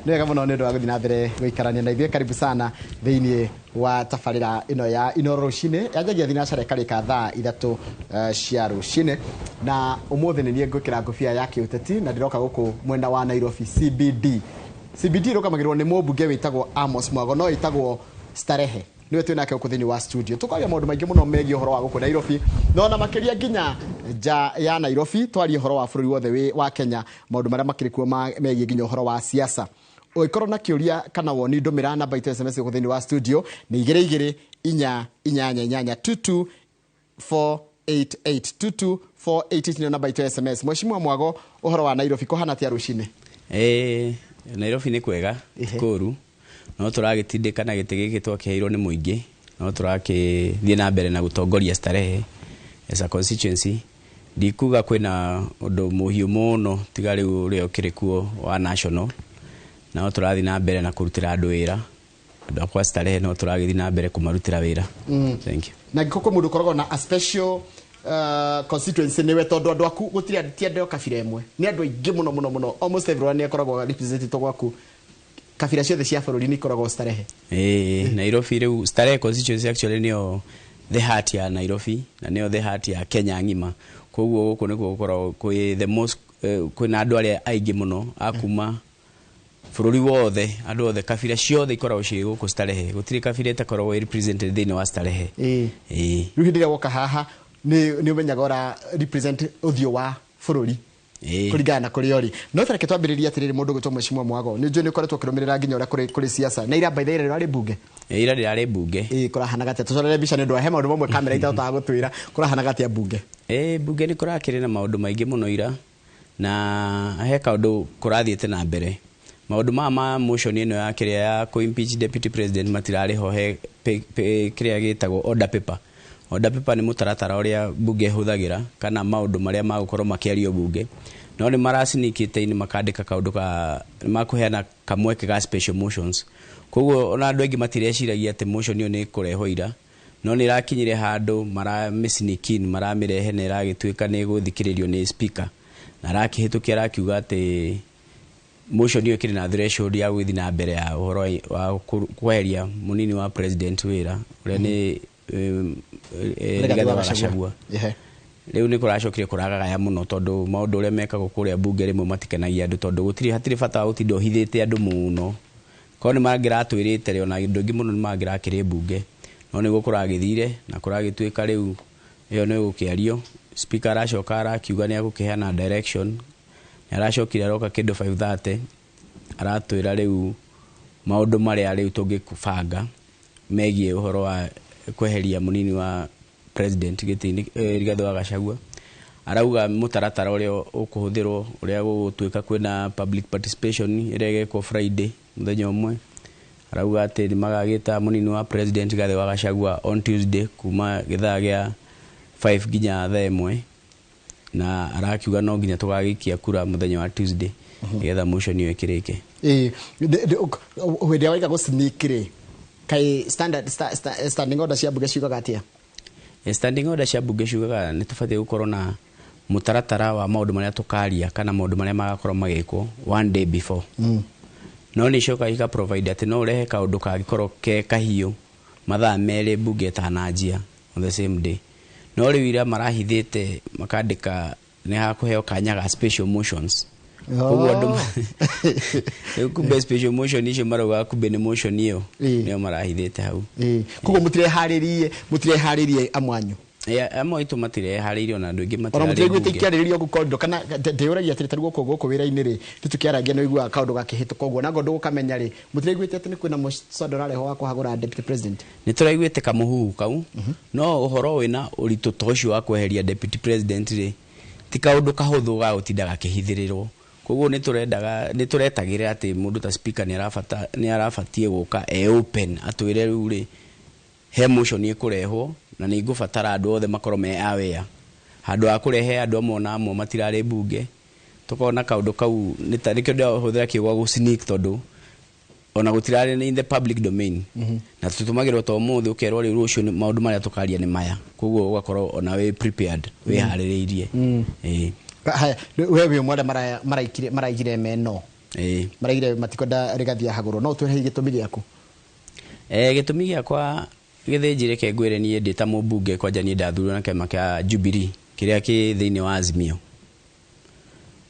Nĩ wega mũno nĩ ũndũ wa gũthiĩ na mbere gũikarania na ithuĩ. Karibu sana thĩinĩ wa tabarĩra ĩno ya Inoro rũcinĩ, yanjagia thinacara ĩkarĩka thaa 3 cia rũcinĩ. Na ũmũthĩ nĩ niĩ ngwĩkĩra ngũbia ya kĩũteti na ndĩroka gũkũ mwena wa Nairobi CBD. CBD ĩrũgamagĩrĩrwo nĩ mũmbunge wĩtagwo Amos Mwago, no ĩtagwo Starehe, niwe twĩ nake gũkũ thĩinĩ wa studio. Tũkaria maũndũ maingĩ mũno megiĩ ũhoro wa gũkũ Nairobi, no na makĩria nginya nja ya Nairobi, twarie ũhoro wa bũrũri wothe wĩ wa Kenya, maũndũ marĩa makĩrĩ kuo megiĩ nginya ũhoro wa siasa. Ũngĩkorwo na kĩũria kana woni, ndũmĩra namba itũ SMS gũkũ thĩinĩ wa studio nĩ 22488, 22488, 22488 nĩyo namba itũ ya SMS. Mheshimiwa Mwago, ũhoro wa Nairobi kũhana atĩa rũcinĩ? Nairobi nĩ kwega. Kũru no tũragĩtindĩka na gĩtĩ gĩkĩ twakĩheirwo nĩ mũingĩ, no tũrakĩthiĩ na mbere na gũtongoria Starehe as a constituency. Ndikuga kwĩna ũndũ mũhiũ mũno tiga rĩu ũrĩa ũkĩrĩ kuo wa national, no tũrathiĩ na mbere na kũrutĩra andũ wĩra. Andũ akwa Starehe no tũragĩthiĩ na mbere kũmarutĩra wĩra. Thank you. Na ngĩkorwo kwĩ mũndũ ũkoragwo na a special constituency nĩwe, tondũ andũ aku gũtirĩ, ti andũ a kabira ĩmwe, nĩ andũ aingĩ mũno mũno mũno. Almost everyone nĩ akoragwo represented gwaku, kabira ciothe cia bũrũri nĩ ikoragwo Starehe. Nairobi rĩu, Starehe constituency actually nĩyo the heart ya Nairobi na nĩyo the heart ya Kenya ng'ima. Koguo gũkũ nĩkuo gũkoragwo kwĩ the most, kwĩna andũ arĩa aingĩ mũno a kuma bũrũri wothe. Andũ othe, kabira ciothe ikoragwo ciĩ gũkũ Starehe. Gũtirĩ kabira ĩtakoragwo ĩ represented thĩinĩ wa Starehe. Ĩĩ. Rĩu hĩndĩ ĩrĩa woka haha nĩ ũmenyaga ũra represent ũthiũ wa bũrũri kũringana na kũrĩa ũrĩ. No tareke twambĩrĩrie atĩrĩrĩ, mũndũ gwĩtwo Mheshimiwa Mwago, nĩ njũĩ nĩ ũkoretwo ũkĩrũmĩrĩra nginya ũrĩa kũrĩ siasa na ira baitha ira ũrarĩ mbunge. Ira ndĩrarĩ mbunge. Ĩĩ, kũrahanaga atĩa? Tũcorere mbica nĩ ũndũ wa he maũndũ mamwe kamera itahotaga gũtwĩra. Kũrahanaga atĩa mbunge? Mbunge nĩ kũrakĩrĩ na maũndũ maingĩ mũno ira, na he kaũndũ kũrathiĩte na mbere. Maũndũ maya ma motion ĩno ya kĩrĩa ya kũ-impeach deputy president matirarĩ ho he kĩrĩa gĩtagwo order paper. Order paper nĩ mũtaratara ũrĩa mbunge ĩhũthagĩra kana maũndũ marĩa magũkorwo makĩario mbunge, no nĩ maracinikĩte-inĩ makandĩka kaũndũ ka makũheana kamweke ga special motions. Koguo ona andũ aingĩ matireciragia atĩ motion ĩyo nĩ ĩkũrehwo ira, no nĩ ĩrakinyire handũ maramĩ in maramĩrehe na ĩragĩtuĩka nĩ ĩgũthikĩrĩrio nĩ speaker, na arakĩhĩtũkia, arakiuga atĩ motion ĩyo ĩkĩrĩ na threshold ya gũgĩthiĩ na mbere ya ũhoro wa kweheria mũnini wa president wĩra, ũrĩa nĩ Rigathĩ wa Gachagua. Rĩu nĩ kũracokire kũragagaya mũno, tondũ maũndũ ũrĩa mekagwo kũrĩa mbunge rĩmwe matikenagia andũ, tondũ gũtirĩ, hatirĩ bata wa gũtinda ũhithĩte andũ mũno. Korwo nĩ mangĩratwĩrĩte rĩ, ona andũ aingĩ mũno nĩ mangĩrakĩrĩ mbunge, no nĩguo kũragĩthire na kũragĩtuĩka rĩu ĩyo nĩ gũkĩario. Speaker aracoka arakiuga nĩ agũkĩheana direction. Nĩ aracokire aroka kĩndũ 5:30, aratwĩra rĩu maũndũ marĩa rĩu tũngĩbanga megiĩ ũhoro wa kweheria mũnini wa president gĩtĩ-inĩ, Rigathĩ wa Gachagua. Arauga mũtaratara ũrĩa ũkũhũthĩrwo, ũrĩa gũgũtuĩka kwĩna public participation ĩrĩa ĩgekwo Friday mũthenya ũmwe. Arauga atĩ nĩ magagĩta mũnini wa president Rigathĩ wa Gachagua on Tuesday kuma gĩthaa gĩa 5 nginya thaa 1, na arakiuga no nginya tũgagĩikia kura mũthenya wa Tuesday nĩgetha motion ĩyo ĩkĩrĩke. Ĩĩ, hĩndĩ ĩrĩa waiga gũ sneak rĩ, kaĩ standing order cia mbunge ciugaga atĩa? Standing order cia mbunge ciugaga nĩ tũbatiĩ gũkorwo na mũtaratara wa maũndũ marĩa tũkaria kana maũndũ marĩa magakorwo magĩkwo one day before. No nĩ icokaga ika provide atĩ no ũrehe kaũndũ kangĩkorwo ke kahiũ mathaa 2 mbunge ĩtananjia on the same day. No rĩu ira marahithĩte makandĩka nĩ hakũheo kanya ga special motions. Koguo andũ rĩu kumbe special motion icio maraugaga kumbe nĩ motion ĩyo nĩyo marahithĩte hau. Koguo mũtireharĩrie amwanyu? Amwe aitũ matireharĩirie, ona andũ aingĩ ona matirarĩ mũtiraiguĩte mbunge. Ikĩarĩrĩrio gũkũ corridor kana ndĩũragia atĩrĩ, tarĩu gũkũ wĩra-inĩ rĩ, tũkĩaragia nĩ ũiguaga kaũndũ gakĩhĩtũka ũguo na ngondũ gũkamenya rĩ, mũtiraiguĩte atĩ nĩ kwĩna mũswada ũrarehwo wa kũhagũra deputy president? Nĩ tũraiguĩte kamũhuhu kau, no ũhoro wĩna ũritũ ta ũcio wa kweheria deputy president rĩ, ti kaũndũ kahũthũ ga gũtinda gakĩhithĩrĩrwo. Koguo nĩ tũrendaga, nĩ tũretagĩrĩra atĩ mũndũ ta speaker nĩ arabatiĩ gũka e open atwĩre rĩu rĩ he motion ĩkũrehwo na nĩ ngũbatara andũ othe makorwo me aware, handũ ha kũrehe andũ amwe na amwe matirarĩ mbunge. Tũkona kaũndũ kau nĩ ta nĩkĩo ndĩrahũthĩra kiugo gũ sneak, tondũ ona gũtirarĩ in the public domain, na tũtũmagĩrwo ta ũmũthĩ ũkerwo rĩu rũciũ maũndũ marĩa tũkaria nĩ maya. Koguo ũgakorwo ona wĩ prepared, wĩharĩrĩirie. Ĩĩ. Haya, we wĩ ũmwe arĩa maraigire meno? Ĩĩ. Maraigire matikwenda Rigathi ahagũrwo, no ũtwĩre hihi gĩtũmi gĩaku? Gĩtũmi gĩakwa, Gĩthĩnji, reke ngwĩre, niĩ ndĩ ta mũmbunge, kwanja niĩ ndathurirwo na kĩama kĩa Jubilee kĩrĩa kĩ thĩinĩ wa Azimio.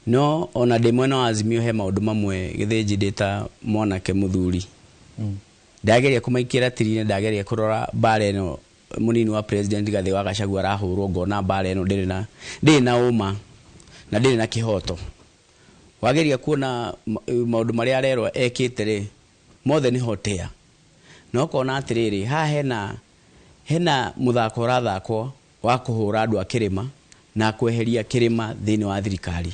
No ona ndĩ mwena wa Azimio he maũndũ mamwe, Gĩthĩnji, ndĩ ta mwanake mũthuri, ndageria kũmaikĩra tiri-inĩ, ndageria kũrora mbara ĩno mũnini wa president Rigathĩ wa Gachagua arahũrwo, ngona mbara ĩno ndĩrĩ na ũma na ndĩrĩ na kĩhoto. Wageria kuona maũndũ marĩa arerwo ekĩte rĩ, mothe nĩ hotea, na ũkona atĩrĩrĩ, haha hena mũthako ũrathakwo wa kũhũra andũ a kĩrĩma na kweheria kĩrĩma thĩinĩ wa thirikari.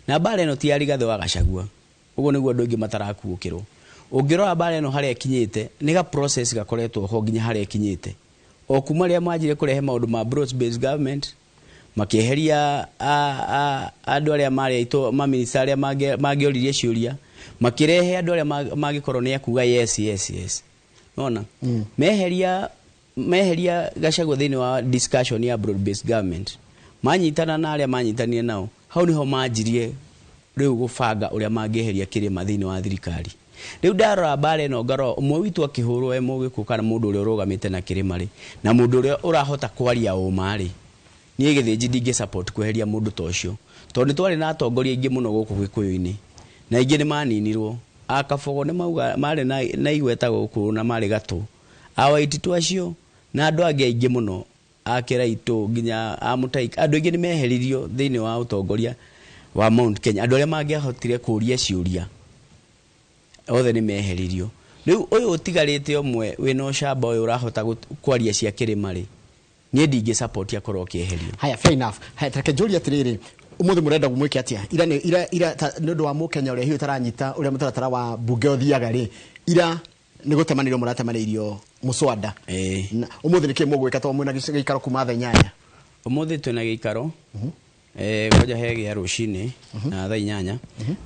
Na mbara ĩno ti ya Rigathĩ wa Gachagua, ũguo nĩguo andũ aingĩ matarakuũkĩrwo. Ũngĩrora mbara ĩno harĩa ĩkinyĩte, nĩ ga process gakoretwo ho nginya harĩa ĩkinyĩte, o kuma rĩrĩa manjire kũrehe maũndũ ma broad based government, makĩeheria andũ arĩa marĩ aitũ, maminista arĩa mangĩoririe ciũria, makĩrehe andũ arĩa mangĩkorwo nĩ akuga yes, yes, yes. Nona meheria Gachagua thĩinĩ wa discussion ya broad based government, manyitana na arĩa manyitanire nao, hau niho manjirie rĩu gũbanga ũrĩa mangĩeheria kĩrĩma thĩinĩ wa thirikari. Rĩu ndarora mbara ĩno, ngarora ũmwe witũ akĩhũrwo e Mũgĩkũyũ kana mũndũ ũrĩa ũrũgamĩte na kĩrĩma rĩ, na mũndũ ũrĩa ũrahota kwaria ũma rĩ, niĩ Gĩthĩnji ndingĩ support kweheria mũndũ ta ũcio, tondũ nĩ twarĩ na atongoria aingĩ mũno gũkũ Gĩkũyũ-inĩ na aingĩ nĩ maninirwo. Akabogo nĩ mauga marĩ na igweta gũkũ na marĩ gatũ, awaititũ acio na andũ angĩ aingĩ mũno, akĩraitũ nginya amũtaika, andũ aingĩ nĩ meheririo thĩinĩ wa ũtongoria wa Mount Kenya. Andũ arĩa mangĩahotire kũria ciũria othe nĩ meheririo. Rĩu ũyũ ũtigarĩte ũmwe wĩna ũcamba ũyũ ũrahota kwaria cia kĩrĩma rĩ, niĩ ndingĩ support akorwo akĩeherio. Haya, fair enough. Haya, tareke njũrie atĩrĩrĩ, ũmũthĩ mũrenda mwĩke atĩa? Ira nĩ ira nĩ ũndũ wa mũkenya ũrĩa hihi ũtaranyita ũrĩa mũtaratara wa mbunge ũthiaga rĩ, ira nĩ gũtemanĩrio mũratemanĩirio mũswada. Ĩĩ. Na ũmũthĩ nĩ kĩ mũgwĩka, tondũ mwĩna gĩikaro kuma thaa 8? Ũmũthĩ twĩna gĩikaro, kwanja he gĩa rũcinĩ na thaa 8,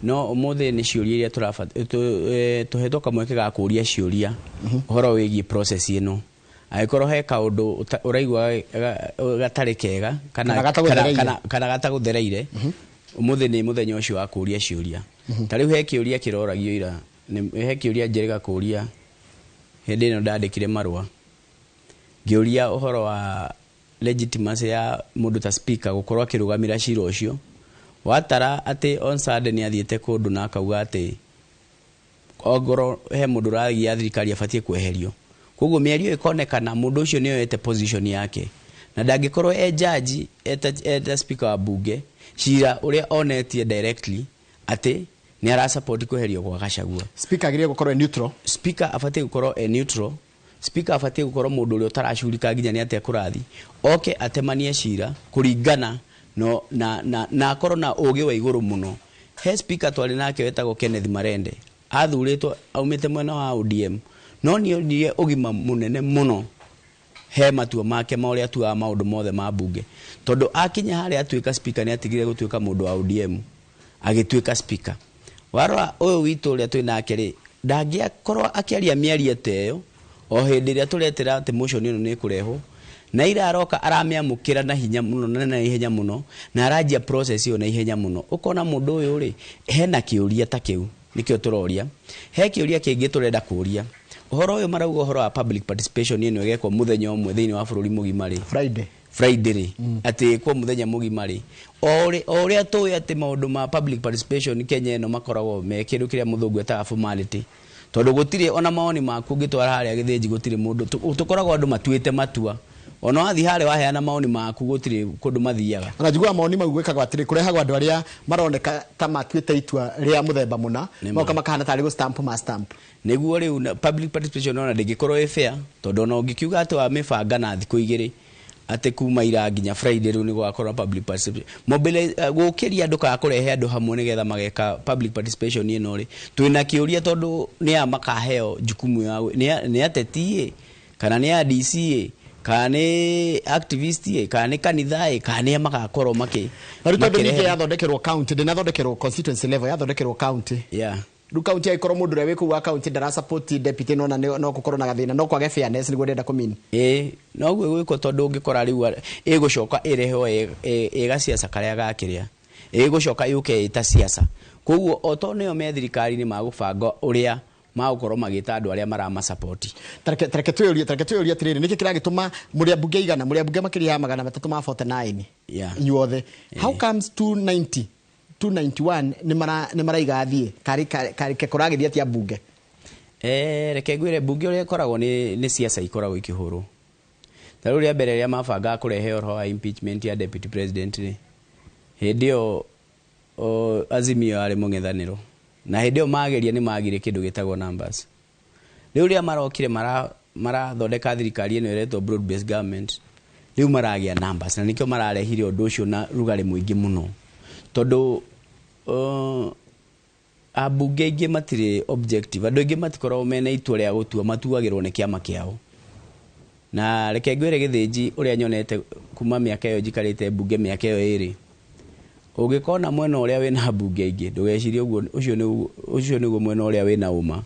no ũmũthĩ nĩ ciũria iria tũhetwo kamweke ga kũria ciũria ũhoro wĩgiĩ process ĩno. Angĩkorwo he kaũndũ ũraigua gatarĩ kega kana gatagũthereire. Kana gatagũthereire, ũmũthĩ nĩ mũthenya ũcio wa kũria ciũria. Ta rĩu he kĩũria kĩroragio ira, he kĩũria njĩrĩga kũria hĩndĩ ĩno ndandĩkire marũa ngĩũria ũhoro wa legitimacy ya mũndũ ta speaker gũkorwo akĩrũgamĩra cira ũcio, watara atĩ on Sunday nĩ athiĩte kũndũ na akauga atĩ ongorwo he mũndũ ũragia thirikari abatiĩ kweherio. Koguo mĩario ĩkonekana mũndũ ũcio nĩ oete position yake, na ndangĩkorwo e judge eta speaker wa bunge cira ũrĩa onetie directly atĩ nĩ ara support kweherio gwa Gachagua. Speaker agĩrĩire gũkorwo e neutral. Speaker abatiĩ gũkorwo e neutral. Speaker abatiĩ gũkorwo mũndũ ũrĩa ũtaracurika nginya nĩ atĩa kũrathi oke atemanie cira kũringana no, na akorwo na ũgĩ wa igũrũ mũno. He speaker twarĩ nake wetagwo Kenneth Marende, athurĩtwo aumĩte mwena wa ODM, no nĩ onire ũgima mũnene mũno he matua make ma ũrĩa atuaga maũndũ mothe ma bunge, tondũ akinya harĩa atuĩka speaker nĩ atigire gũtuĩka mũndũ wa ODM, agĩtuĩka speaker. Warora ũyũ witũ ũrĩa twĩ nake rĩ, ndangĩakorwo akĩaria mĩario ta ĩyo o hĩndĩ ĩrĩa tũretĩra atĩ motion ĩno nĩ ĩkũrehwo, na ira aroka aramĩamũkĩra na hinya mũno na ihenya mũno, na aranjia process ĩyo na ihenya mũno. Ũkona mũndũ ũyũ rĩ, hena kĩũria ta kĩu nĩkĩo tũroria. He kĩũria kĩngĩ tũrenda kũria ũhoro ũyũ, marauga ũhoro wa public participation ĩno ĩgekwo mũthenya ũmwe thĩinĩ wa bũrũri mũgima rĩ. Friday. Friday rĩ, atĩ ĩkwo mũthenya mũgima rĩ, o ũrĩa tũĩ atĩ maũndũ ma public participation Kenya ĩno makoragwo me kĩndũ kĩrĩa mũthũngũ etaga formality, tondũ gũtirĩ ona mawoni maku ũngĩtwara harĩa, Gĩthĩnji, gũtirĩ mũndũ tũkoragwo andũ matuĩte matua. Ona wathiĩ harĩa waheana maoni maku, gũtirĩ kũndũ mathiaga. Ona njiguaga maoni mau gwĩkagwo atĩrĩ, kũrehagwo andũ arĩa maroneka ta matuĩte itua rĩa mũthemba mũna. Nĩ ma. Moka makahana tarĩ gũ stamp ma stamp. Nĩguo rĩu public participation ona ndĩngĩkorwo ĩ fair, tondũ ona ũngĩkiuga atĩ wamĩbanga na thikũ 2, atĩ kuma ira nginya Friday rĩu nĩ gũgakorwo na public participation, gũkĩria andũ kana kũrehe andũ hamwe nĩgetha mageka public participation ĩno rĩ, twĩna kĩũria, tondũ nĩ aya makaheo jukumu ya nĩ ateti ĩ, kana nĩ ADC ĩ, kana nĩ activist ĩ, kana nĩ kanitha ĩ, kana nĩ a magakorwo makĩ Na rĩu tondũ makĩrehe. Ningĩ yathondekerwo county, ndĩnathondekerwo constituency level, yathondekerwo county. Rĩu county angĩkorwo mũndũ ũrĩa wĩ kũu wa county ndara support deputy, nona no gũkorwo na gathĩna, no kwage fairness, nĩguo ndĩrenda kũmean. Ĩĩ, noguo gwĩkwo, tondũ ũngĩkora rĩu ĩgũcoka ĩrehwo ĩ gaciaca karĩa gakĩrĩa. Ĩgũcoka yũke ĩta siasa. Koguo o to nĩo me thirikari-inĩ magũbanga ũrĩa magũkorwo magĩta andũ arĩa maramasapoti. Tareke twĩyũrie atĩrĩrĩ, nĩkĩ kĩragĩtũma mũrĩ ambunge igana, mũrĩ ambunge makĩria ya 349 inyuothe, how comes 290 291 nĩ maraiga thiĩ karĩ kũragĩthiĩ atĩa mbunge? Reke ngwĩre, mbunge ũrĩa ĩkoragwo nĩ siasa ikoragwo ikĩhũrwo. Ta rĩu rĩa mbere rĩrĩa mabangaga kũrehe ũhoro wa impeachment ya deputy president rĩ, hĩndĩ ĩyo Azimio yarĩ mũng'ethanĩro, na hĩndĩ ĩyo mageria nĩ magire kĩndũ gĩtagwo numbers. Rĩu rĩrĩa marokire marathondeka thirikari ĩno ĩretwo broad based government, rĩu maragĩa numbers, na nĩkĩo mararehire ũndũ ũcio na rugarĩ mũingĩ mũno, tondũ ambunge aingĩ matirĩ objective, andũ aingĩ matikoragwo mena itua rĩa gũtua, matuagĩrwo nĩ kĩama kĩao. Na reke ngwĩre Gĩthĩnji, ũrĩa nyonete kuma mĩaka ĩyo njikarĩte mbunge, mĩaka ĩyo ĩrĩ, ũngĩkona mwena ũrĩa wĩna mbunge aingĩ, ndũgecirie ũguo ũcio nĩguo mwena ũrĩa wĩna ũma,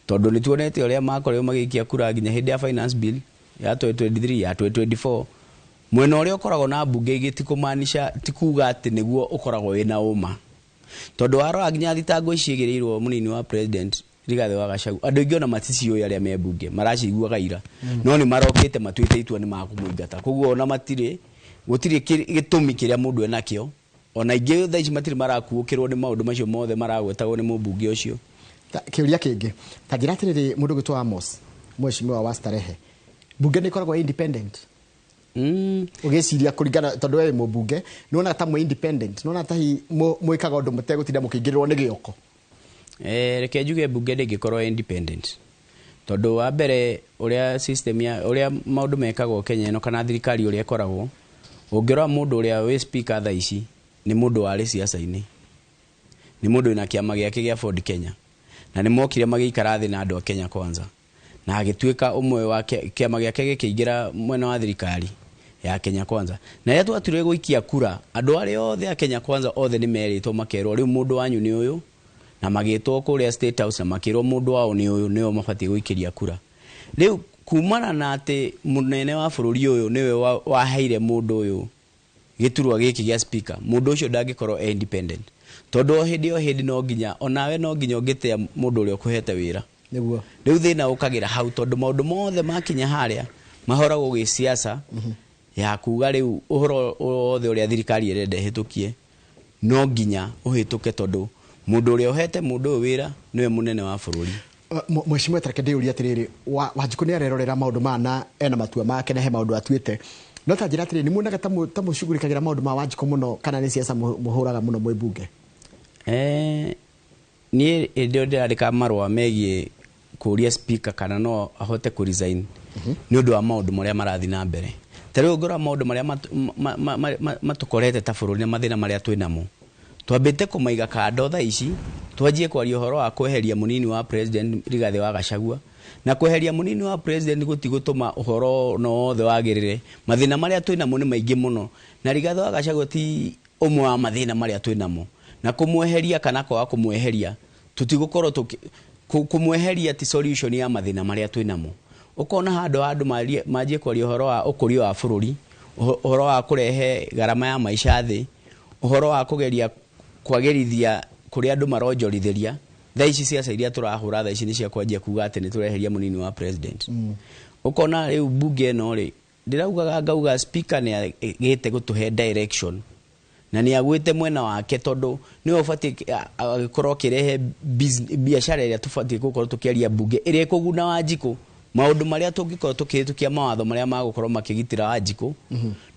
tondũ nĩ tuonete ũrĩa makorirwo magĩikia kura nginya hĩndĩ ya finance bill ya 2023, ya 2024. Mwena ũrĩa ũkoragwo na mbunge ingĩ ti kũmaanisha, ti kuga atĩ nĩguo ũkoragwo wĩna ũma, tondũ warora nginya thitango ici igĩrĩirwo mũnini wa president Rigathĩ wa Gachagua, andũ aingĩ ona maticiũĩ, arĩa me mbunge maraciguaga ira, no nĩ marokĩte matuĩte itua nĩ makũmũingata. Koguo ona matirĩ, gũtirĩ gĩtũmi kĩrĩa mũndũ enakĩo. Ona ingĩ thaa ici matirĩ marakuũkĩrwo nĩ maũndũ macio mothe maragwetagwo nĩ mũmbunge ũcio. Kĩũria kĩngĩ, ta njĩra atĩrĩrĩ, mũndũ gwĩtwo Amos, mheshimiwa wa Starehe, mbunge nĩ ĩkoragwo independent? Ũgĩciria kũringana, tondũ we wĩ mũmbunge, nĩwona ta mwĩ independent? Nĩwona ta hihi mwĩkaga ũndũ mũtegũtinda mũkĩingĩrĩrwo nĩ gĩoko? Reke njuge mbunge ndĩngĩkorwo independent, tondũ wa mbere ũrĩa system ya ũrĩa maũndũ mekagwo Kenya ĩno, kana thirikari ũrĩa ĩkoragwo, ũngĩrora mũndũ ũrĩa wĩ speaker thaa ici nĩ mũndũ warĩ siasa-inĩ, nĩ mũndũ wĩna kĩama gĩake gĩa Ford Kenya, na nĩ mokire magĩikara thĩ na andũ a Kenya Kwanza, na agĩtuĩka ũmwe wa kĩama gĩake gĩkĩingĩra mwena wa thirikari ya Kenya Kwanza. Na rĩrĩa twatuire gũikia kura, andũ arĩa othe a Kenya Kwanza othe nĩ merĩtwo, makerwo rĩu mũndũ wanyu nĩ ũyũ, na magĩtwo kũrĩa State House na makĩrwo mũndũ wao nĩ ũyũ, nĩo mabatiĩ gũikĩria kura. Rĩu kumana na atĩ mũnene wa bũrũri ũyũ nĩwe waheire mũndũ ũyũ gĩturwa gĩkĩ gĩa speaker, mũndũ ũcio ndangĩkorwo e independent, tondũ o hĩndĩ o hĩndĩ no nginya onawe no nginya ũngĩtĩa mũndũ ũrĩa ũkũhete wĩra. Rĩu thĩna ũkagĩra hau, tondũ maũndũ mothe makinya harĩa mahoragwo gĩsiasa ya kuga rĩu ũhoro wothe ũrĩa thirikari ĩrenda ĩhĩtũkie no nginya ũhĩtũke, tondũ mũndũ ũrĩa ũhete mũndũ ũyũ wĩra nĩwe mũnene wa bũrũri. Mheshimiwa, tareke ndĩyũrie atĩrĩrĩ, Wanjikũ nĩ arerorera maũndũ maya na ena matua make na he maũndũ atuĩte, no ta njĩra atĩrĩrĩ, nĩ muonaga ta mũcugurĩkagĩra maũndũ ma Wanjikũ mũno, kana nĩ siasa mũhũraga mũno mwĩ mbunge? Niĩ hĩndĩ ĩyo ndĩrandĩka marũa megiĩ kũria speaker kana no ahote kũ resign nĩ ũndũ wa maũndũ marĩa marathiĩ na mbere. Ta rĩu ũngĩrora maũndũ marĩa matũkorete ta bũrũri na mathĩna marĩa twĩ namo, twambĩte kũmaiga kando thaa ici, twanjie kwaria ũhoro wa kweheria mũnini wa president Rigathĩ wa Gachagua. Na kweheria mũnini wa president gũtigũtũma ũhoro no wothe wagĩrĩre. Mathĩna marĩa twĩ namo nĩ maingĩ mũno, na Rigathĩ wa Gachagua ti ũmwe wa mathĩna marĩa twĩ namo. Na kũmweheria kana kwaga kũmweheria, tũtigũkorwo kũmweheria ti solution ya mathĩna marĩa twĩ namo. Ũkona handũ andũ manjie kwaria ũhoro wa ũkũria wa bũrũri, ũhoro wa kũrehe gharama ya maica thĩ, ũhoro wa kũgeria kwagĩrithia kũrĩa andũ maronjorithĩria. Thaa ici ciaca iria tũrahũra thaa ici nĩ cia kwanjia kuga atĩ nĩ tũreheria mũnini wa president. Ũkona rĩu mbunge ĩno rĩ, ndĩraugaga ngauga speaker nĩ agĩte gũtũhe direction na nĩ agwĩte mwena wake, tondũ nĩwe ũbatiĩ agĩkorwo akĩrehe biacara ĩrĩa tũbatiĩ gũkorwo tũkĩaria mbunge ĩrĩa ĩkũguna Wanjikũ, maũndũ marĩa tũngĩkorwo tũkĩhĩtũkia mawatho marĩa magũkorwo makĩgitĩra Wanjikũ,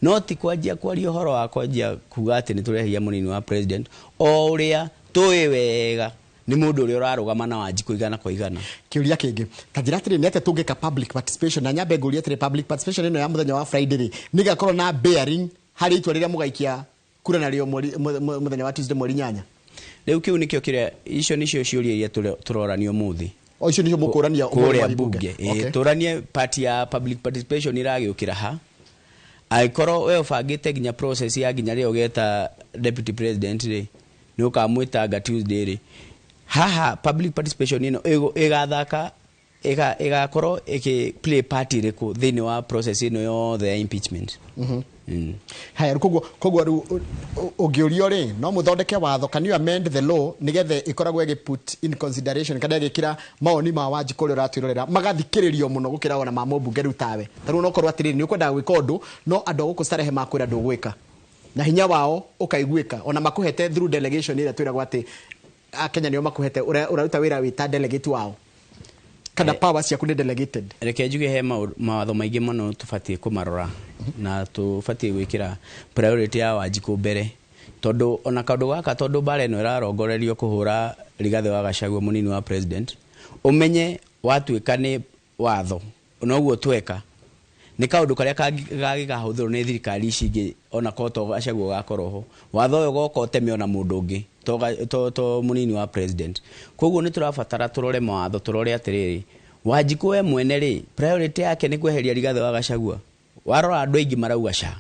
no ti kwanjia kwaria ũhoro wa kwanjia kuga atĩ nĩ tũreheria mũnini wa president, o ũrĩa tũĩ wega nĩ mũndũ ũrĩa ũrarũgama na Wanjikũ igana kwa igana. Kĩũria kĩngĩ, ta njĩra atĩrĩ, nĩ atĩa tũngĩka public participation? Na nyambe ngũrie atĩrĩ, public participation ĩno ya mũthenya wa Friday rĩ, nĩ ĩgakorwo na bearing harĩ itua rĩrĩa mũgaikia kura narĩo mũthenya wa Tuesday mweri 8? Rĩu kĩu nĩkĩo kĩrĩa, icio nĩcio ciũria iria tũrorania ũmũthĩ. O icio nĩcio mũkũrania kũrĩa mbunge? Tũranie part ya public participation ĩragĩũkĩra ha, angĩkorwo we ũbangĩte nginya process ya nginya rĩrĩa ũgeta deputy president rĩ, nĩ ũkamwĩtanga Tuesday rĩ, haha public participation ĩno ĩgathaka. Ĩgakorwo ĩkĩ play part ĩrĩkũ thĩinĩ wa process ĩno yothe ya impeachment? Haya, koguo rĩu ũngĩũrio rĩ, no mũthondeke watho, can you amend the law nĩgetha ĩkoragwo ĩgĩ put in consideration kana ĩgĩkĩra mawoni ma Wanjikũ ũrĩa ũratwĩrorera magathikĩrĩrio mũno gũkĩra ona ma mũmbunge rĩu tawe? Ta rĩu onokorwo atĩrĩrĩ, nĩ ũkwendaga gwĩka ũndũ, no andũ a gũkũ Starehe makwĩra ndũgwĩka na hinya wao ũkaiguĩka, ona makũhete through delegation ĩrĩa twĩragwo atĩ Akenya nĩo makũhete, ũraruta wĩra wĩ ta delegate wao kana power ciaku nĩ delegated. Reke njuge he mawatho maingĩ mũno tũbatiĩ kũmarora na tũbatiĩ gwĩkĩra priority ya Wanjikũ mbere, tondũ ona kaũndũ gaka, tondũ mbara ĩno ĩrarongorerio kũhũra Rigathĩ wa Gachagua, mũnini wa president, ũmenye watuĩka nĩ watho noguo tweka nĩ kaũndũ karĩa kangĩkahũthĩrwo nĩ thirikari ici ingĩ, ona korwo to Gachagua gakorwo ho. Watho ũyũ goka ũteme ona mũndũ ũngĩ to mũnini wa president. Koguo nĩ tũrabatara tũrore mawatho, tũrore atĩrĩrĩ, Wanjikũ we mwene rĩ, priority yake nĩ kweheria Rigathĩ wa Gachagua? Warora andũ aingĩ marauga ca,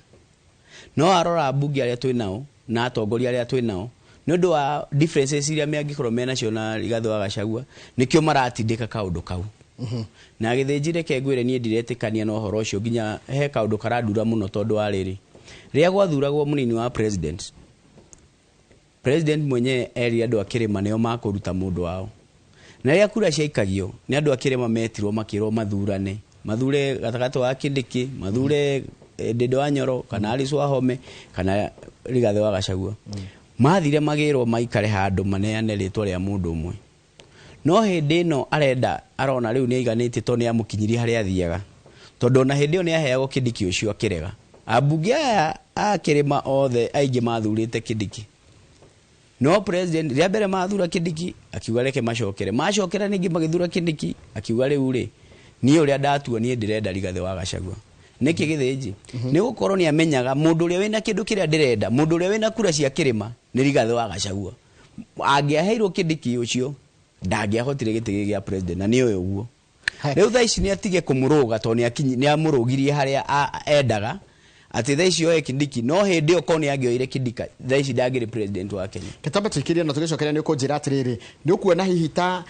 no warora ambunge arĩa twĩ nao na atongoria arĩa twĩ nao, nĩ ũndũ wa differences iria mangĩkorwo menacio na Rigathĩ wa Gachagua, nĩkĩo maratindĩka kaũndũ kau. Na Gĩthĩnji, reke ngwĩre, niĩ ndiretĩkania na ũhoro ũcio. Nginya he kaũndũ karandura mũno, tondũ wa rĩrĩ, rĩrĩa gwathuragwo mũnini wa president, president mwenyewe erire andũ a kĩrĩma nĩo makũruta mũndũ wao, na rĩrĩa kura ciaikagio nĩ andũ a kĩrĩma metirwo makĩrwo mathurane, mathure gatagatĩ wa Kindiki, mathure Ndĩndĩ wa Nyoro kana Alice Wahome kana Rigathĩ wa Gachagua. Mathire magĩrwo maikare handũ maneane rĩtwa rĩa mũndũ ũmwe. No hĩndĩ ĩno arenda arona rĩu nĩ aiganĩtie, tondũ nĩ amũkinyirie harĩa athiaga, tondũ ona hĩndĩ ĩyo nĩ aheagwo Kindiki ũcio akĩrega. Ambunge aya a kĩrĩma othe aingĩ mathurĩte Kindiki, no president rĩa mbere mathura Kindiki akiuga reke macokere. Macokera ningĩ magĩthura Kindiki, akiuga rĩu rĩ, niĩ ũrĩa ndatua, niĩ ndĩrenda Rigathĩ wa Gachagua. Nĩkĩ, Gĩthĩnji? Nĩ gũkorwo nĩ amenyaga mũndũ ũrĩa wĩna kĩndũ kĩrĩa ndĩrenda, mũndũ ũrĩa wĩna kura cia kĩrĩma nĩ Rigathĩ wa Gachagua. Angĩaheirwo Kindiki ũcio, ndangĩahotire gĩtĩ gĩkĩ gĩa president, na nĩ ũyũ ũguo. Rĩu thaa ici nĩ atige kũmũrũga, tondũ nĩ amũrũgirie harĩa endaga, atĩ thaa ici oe Kindiki. No hĩndĩ ĩyo korwo nĩ angĩoire Kindiki, thaa ici ndangĩrĩ president wa Kenya. Kĩtambe tũikĩrie na tũgĩcokeria, nĩ ũkũnjĩra atĩrĩrĩ, nĩ ũkuona hihi ta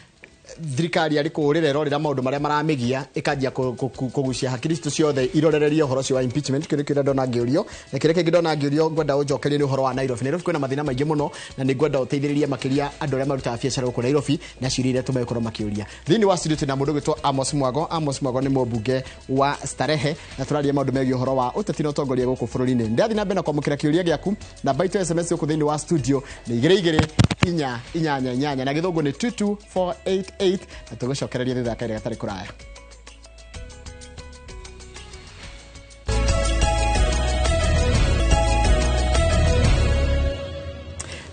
thirikari arĩ kũũrĩra ĩrorĩra maũndũ marĩa maramĩgia, ĩkanjia kũgucia hakiri citũ ciothe irorererie ũhoro ũcio wa impeachment? Kĩu nĩ kĩrĩa ndona ngĩũrio, na kĩrĩa kĩngĩ ndona ngĩũrio ngwenda ũnjokerie nĩ ũhoro wa Nairobi. Nairobi kwĩna mathĩna maingĩ mũno, na nĩ ngwenda ũteithĩrĩrie makĩria andũ arĩa marutaga biacara gũkũ Nairobi na ciũria iria tũmegũkorwo makĩũria. Thĩinĩ wa studio twĩna mũndũ ũgwĩtwo Amos Mwago. Amos Mwago nĩ mũmbunge wa Starehe, na tũraria maũndũ megiĩ ũhoro wa ũteti na ũtongoria gũkũ bũrũri-inĩ. Ndathiĩ na mbere na kwamũkĩra kĩũria gĩaku. Namba itũ ya SMS gũkũ thĩinĩ wa studio nĩ 22488, na gĩthũngũ nĩ 22488, na tũgũcokereria thutha wa kahinda gatarĩ kũraya.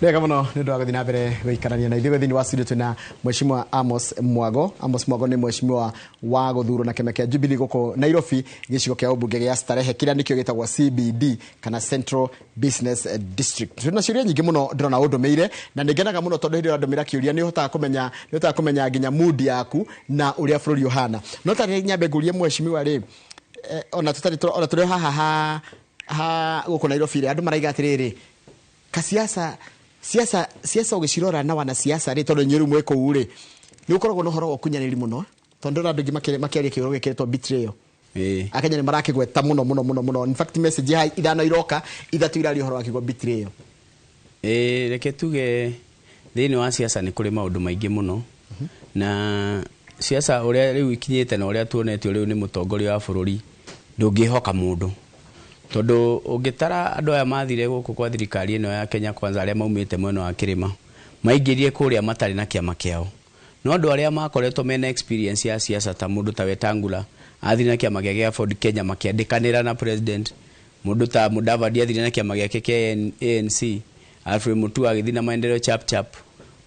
Nĩ wega mũno nĩ ũndũ wa gũthiĩ na mbere gũikarania na ithuĩ. Thĩinĩ wa studio twĩna Mheshimiwa Amos Mwago. Amos Mwago nĩ mheshimiwa wa gũthurwo na kĩama kĩa Jubilee gũkũ Nairobi, gĩcigo kĩa ũmbunge gĩa Starehe, kĩrĩa nĩkĩo gĩtagwo CBD kana Central Business District. Twĩna ciũria nyingĩ mũno ndĩrona ũndũmĩire, na nĩ ngenaga mũno tondũ hĩndĩ ĩrĩa ũrandũmĩra kĩũria nĩ ũhotaga kũmenya nginya mood yaku na ũrĩa bũrũri ũhana. No tarĩ nyambe ngũrie mheshimiwa rĩ, ona tũtarĩ ona tũrĩ haha ha gũkũ Nairobi rĩ, andũ maraiga atĩrĩrĩ, kasiasa siasa siasa ũgĩcirora na wanasiasa rĩ, tondũ inyuĩ rĩu mwĩ kũu rĩ, nĩ ũkoragwo na ũhoro wa ũkunyanĩri mũno, tondũ ndĩrona andũ aingĩ makĩaria kĩũro gĩkĩrĩtwo betrayal. Akenya nĩ marakĩgweta mũno mũno mũno mũno. In fact, message ha ithano iroka, ithatũ iraria ũhoro wa kiugo betrayal. Ĩĩ, reke tuge thĩinĩ wa siasa nĩ kũrĩ maũndũ maingĩ mũno, na siasa ũrĩa rĩu ikinyĩte na ũrĩa tuonetio rĩu nĩ mũtongoria wa bũrũri, ndũngĩhoka mũndũ, tondũ ũngĩtara andũ aya mathire gũkũ kwa thirikari ĩno ya Kenya Kwanza, arĩa maumĩte mwena wa kĩrĩma maingĩrire kũrĩa matarĩ na kĩama kĩao, no andũ arĩa makoretwo mena experience ya siasa ta mũndũ ta Wetangula athire na kĩama gĩake gĩa Ford Kenya makĩandĩkanĩra na president, mũndũ ta Mudavadi athire na kĩama gĩake kĩa ANC, Alfred Mutua agĩthiĩ na Maendeleo Chap Chap,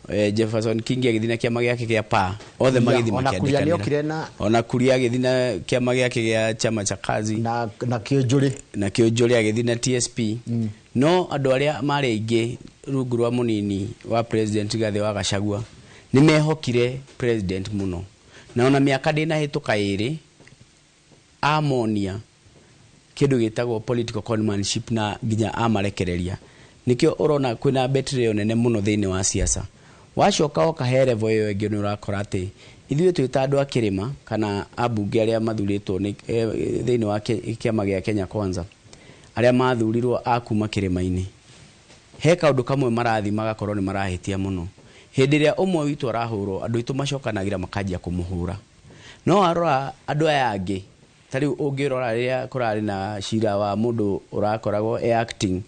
Jefferson Kingi agĩthiĩ na kĩama gĩake kĩa PA, othe magĩthiĩ Ona Kuria makĩandĩkanĩra. Nĩokire na Ona Kuria agĩthiĩ na kĩama gĩake gĩa Chama cha Kazi. Na Kĩũnjũrĩ. Na Kĩũnjũrĩ agĩthiĩ na TSP. No andũ arĩa marĩ aingĩ rungu rwa mũnini wa president Rigathĩ wa Gachagua nĩ mehokire president mũno, na ona mĩaka ndĩnahĩtũka ĩrĩ amonia kĩndũ gĩtagwo political conmanship na nginya amarekereria. Nĩkĩo ũrona kwĩna betrayal nene mũno thĩinĩ wa siasa. Wacoka woka he level ĩyo ĩngĩ, nĩ ũrakora atĩ ithuĩ twĩ ta andũ a kĩrĩma kana ambunge arĩa mathurĩtwo nĩ thĩinĩ wa kĩama gĩa Kenya Kwanza, arĩa mathurirwo a kuma kĩrĩma-inĩ, he kaũndũ kamwe marathiĩ magakorwo nĩ marahĩtia mũno. Hĩndĩ ĩrĩa ũmwe witũ arahũrwo, andũ aitũ macokanagĩra makanjia kũmũhũra. No warora andũ aya angĩ, ta rĩu ũngĩrora rĩrĩa kũrarĩ na cira wa mũndũ ũrakoragwo e acting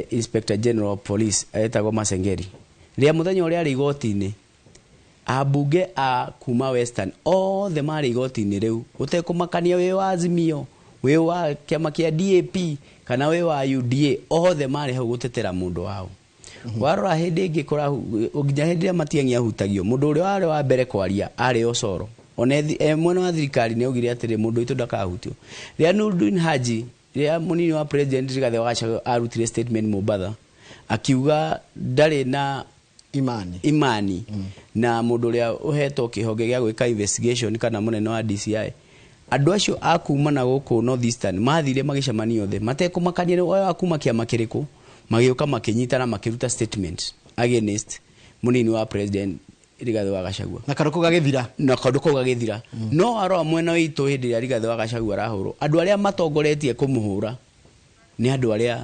Inspector General of Police etagwo Masengeri, rĩrĩa mũthenya ũrĩa arĩ igoti-inĩ, ambunge a kuma Western othe marĩ igoti-inĩ rĩu, gũtekũmakania wĩ wa Azimio, wĩ wa kĩama kĩa DAP kana wĩ wa UDA, othe marĩ hau gũtetera mũndũ wao. Warora hĩndĩ ĩngĩ nginya hĩndĩ ĩrĩa Matiang'i ahutagio, mũndũ ũrĩa warĩ wa mbere kwaria arĩ Osoro. Ona mwena wa thirikari nĩ augire atĩrĩ, mũndũ witũ ndakahutio. Rĩrĩa Nurdin Haji, rĩrĩa mũnini wa president Rigathĩ wa Gachagua arutire statement Mombatha, akiuga ndarĩ na imani imani na mũndũ ũrĩa ũhetwo kĩhonge gĩa gwĩka investigation kana mũnene wa DCI, andũ acio a kuma na gũkũ North Eastern mathire magĩcemania othe matekũmakania nĩ wa kuma kĩama kĩrĩkũ, magĩũka makĩnyitana makĩruta statement against mũnini wa president Rigathĩ wa Gachagua. Na kaũndũ kau gagĩthira. Na kaũndũ kau gagĩthira. No arora mwena witũ, hĩndĩ ĩrĩa Rigathĩ wa Gachagua arahũrwo, andũ arĩa matongoretie kũmũhũra nĩ andũ arĩa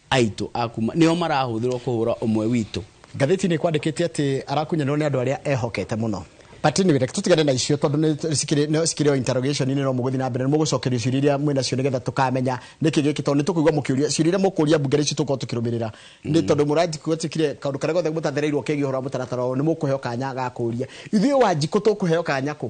aitũ akuma, nĩo marahũthĩrwo kũhũra ũmwe witũ. Ngathĩti-inĩ kwandĩkĩte atĩ arakunyanĩrwo nĩ andũ arĩa ehokete mũno. But anyway, reke tũtigane na icio tondũ nĩ cikĩrĩ no cikĩrĩ o interrogation-inĩ, no mũgũthiĩ na mbere nĩ mũgũcokerio ciũria iria mwĩna cio nĩgetha tũkamenya nĩkĩ gĩkĩ, tondũ nĩ tũkũigua mũkĩũria ciũria iria mũkũria mbunge icio tũkorwo tũkĩrũmĩrĩra, nĩ tondũ mũragwĩtĩkire kaũndũ karĩa gothe mũtathereirwo kegiĩ ũhoro wa mũtaratara ũyũ, nĩ mũkũheo kanya ga kũũria. Ithuĩ Wanjikũ tũkũheo kanya kũ?